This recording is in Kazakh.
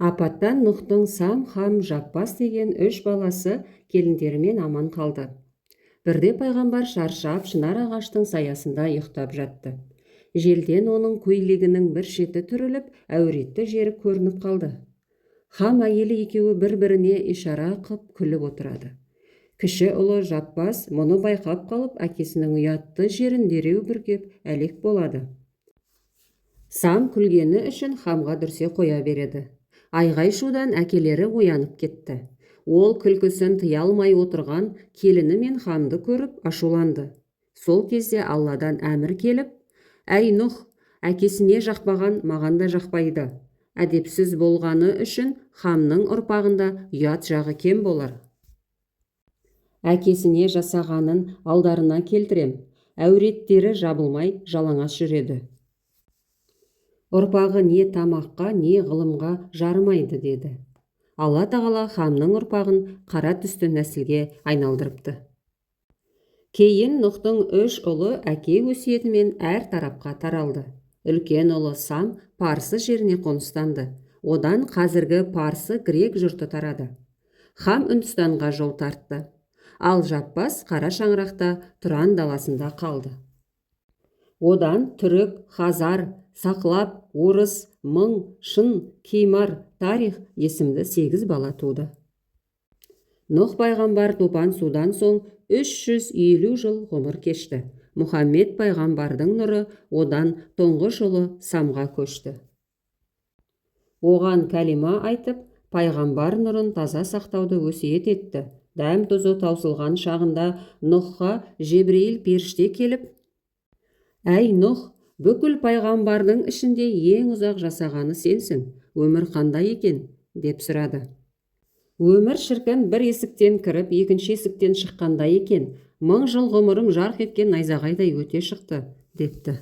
Апаттан Нұхтың Сам, Хам, Жаппас деген үш баласы келіндерімен аман қалды. Бірде пайғамбар шаршап, шынар ағаштың саясында ұйықтап жатты. Желден оның көйлегінің бір шеті түріліп, әуретті жері көрініп қалды. Хам әйелі екеуі бір-біріне ишара қып күліп отырады. Кіші ұлы Жаппас мұны байқап қалып, әкесінің ұятты жерін дереу бүркеп, әлек болады. Сам күлгені үшін Хамға дүрсе қоя береді. Айғай-шудан әкелері оянып кетті. Ол күлкісін тыя алмай отырған келіні мен Хамды көріп ашуланды. Сол кезде Алладан әмір келіп: «Әй, Нұх, әкесіне жақпаған маған да жақпайды. Әдепсіз болғаны үшін Хамның ұрпағында ұят жағы кем болар. Әкесіне жасағанын алдарына келтірем, әуреттері жабылмай жалаңаш жүреді. Ұрпағы не тамаққа, не ғылымға жарымайды», – деді. Алла Тағала Хамның ұрпағын қара түсті нәсілге айналдырыпты. Кейін Нұхтың үш ұлы әке өсиетімен әр тарапқа таралды. Үлкен ұлы Сам парсы жеріне қоныстанды. Одан қазіргі парсы, грек жұрты тарады. Хам Үндістанға жол тартты. Ал Жаппас қара шаңырақта Тұран даласында қалды. Одан түрік, хазар, сақлап, орыс, мың, шын, кеймар, тарих есімді сегіз бала туды. Нұх пайғамбар топан судан соң 350 жыл ғұмыр кешті. Мұхаммед пайғамбардың нұры одан тұңғыш ұлы Самға көшті. Оған кәлима айтып, пайғамбар нұрын таза сақтауды өсиет етті. Дәм тұзы таусылған шағында Нұхқа Жебірейіл періште келіп: «Әй, Нұх, бүкіл пайғамбардың ішінде ең ұзақ жасағаны сенсің, өмір қандай екен?» – деп сұрады. «Өмір, шіркін, бір есіктен кіріп, екінші есіктен шыққандай екен. 1000 жыл ғұмырым жарқ еткен найзағайдай өте шықты», – депті.